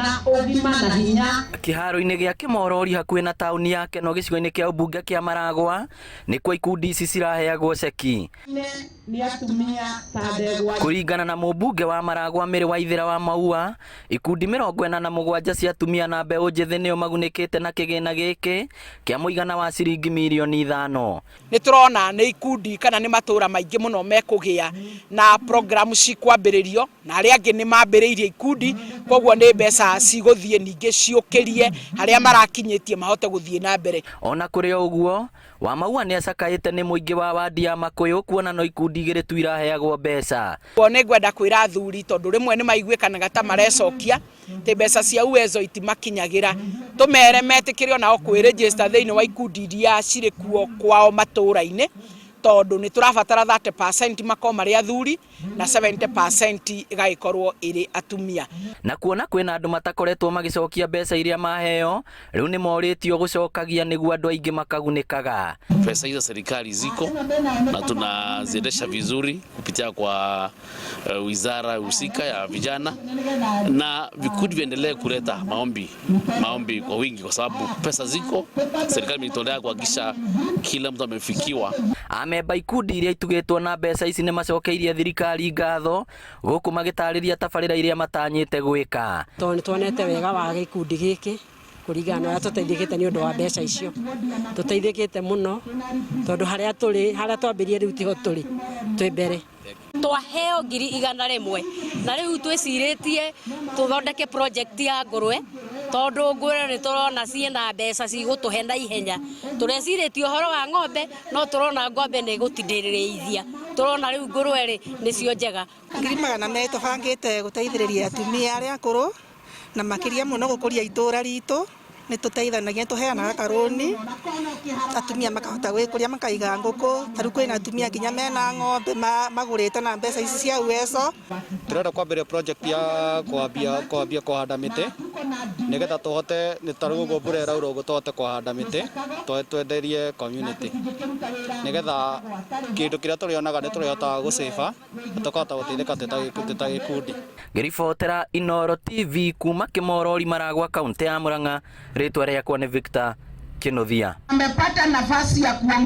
Mena ũgima na hinya. Kĩharo-inĩ gĩa Kĩmorori hakuhĩ na taũni ya Keno gĩcigo-inĩ kĩa ũmbunge kĩa Maragwa nĩkuo ikundi ici ciraheagwo ceki. Nĩ atumia ta ndegwa. Kũringana na mũmbunge wa Maragwa Mary Waithera wa Maua, ikundi 47 cia atumia na mbeũ njĩthĩ nĩo magunĩkĩte na kĩgĩna gĩkĩ kĩa mũigana wa ciringi mirioni 5. Nĩ tũrona nĩ ikundi kana nĩ matũra maingĩ mũno mekũgĩa na program cikwambĩrĩrio, na arĩa angĩ nĩ mambĩrĩirie ikundi, koguo nĩ mbeca cigũthiĩ ningĩ ciũkĩrie harĩa marakinyĩtie mahote gũthiĩ na mbere. Ona kũrĩ o ũguo, Wamaua nĩ acakaĩte nĩ mũingĩ wa wandi ya Makũyũ kuona no ikundi 2 tu iraheagwo mbeca. Nĩ ngwenda kwĩra athuri, tondũ rĩmwe nĩ maiguĩkanaga ta marecokia atĩ mbeca cia Uwezo itimakinyagĩra, tũmere metĩkĩre onao kwĩ-register thĩinĩ wa ikundi iria cirĩ kuo kwao matũra-inĩ, tondũ nĩ tũrabatara 30% makorwo marĩ athuri na 70% ĩgagĩkorwo ĩrĩ atumia. Na kuona kwĩna andũ matakoretwo magĩcokia mbeca iria maheo, rĩu nĩ morĩtio gũcokagia nĩguo andũ aingĩ makagunĩkaga. Pesa hizo serikali ziko na tunaziendesha vizuri kupitia kwa wizara husika ya vijana, na vikundi viendelee kuleta maombi kwa wingi, kwa sababu pesa ziko, serikali imejitolea kuhakikisha kila mtu amefikiwa. Amemba ikundi iria itugĩtwo na mbeca ici nĩ macokeirie thirikari ngatho gũkũ magĩtarĩria tabarĩra iria matanyĩte gwĩka. Tondũ nĩ tuonete wega wa gĩkundi gĩkĩ kũringana na ũrĩa tũteithĩkĩte nĩ ũndũ wa mbeca icio, tũteithĩkĩte mũno, tondũ harĩa tũrĩ, harĩa twambĩrĩrie, rĩu tiho tũrĩ, twĩ mbere. Twaheo 100,000, na rĩu twĩcirĩtie tũthondeke project ya ngũrwe, tondũ ngũrwe nĩ tũrona ciĩna mbeca cigũtũhe na ihenya. Tũrecirĩtie ũhoro wa ng'ombe, no tũrona ng'ombe nĩ gũtindĩrĩrĩithia, tũrona rĩu ngũrwe rĩ nĩcio njega. 200,000 tũbangĩte gũteithĩrĩria atumia arĩa akũrũ, na makĩria mũno gũkũria itũra ritũ. Nĩ tũteithanagia, tũheanaga karũni, atumia makahota gwĩkũria, makaiga ngũkũ. Ta rĩu kwĩna atumia nginya mena ng'ombe magũrĩte na mbeca ici cia Uwezo. Tũrenda kwambĩrĩria project ya kwambia kũhanda mĩtĩ, nĩgetha tũhote, nĩ ta rĩu ũguo mbura ĩraura ũguo, tũhote kũhanda mĩtĩ, twenderie community, nĩgetha kĩndũ kĩrĩa tũrĩonaga nĩ tũrĩhotaga gũcĩba na tũkahota gũteithĩka twĩ ta gĩkundi. Ngĩribotera Inooro TV kuma Kĩmorori, Maragwa, kaunti ya Murang'a, rĩtwa rĩakwa nĩ Victor Kinuthia. Amepata nafasi ya kuongea.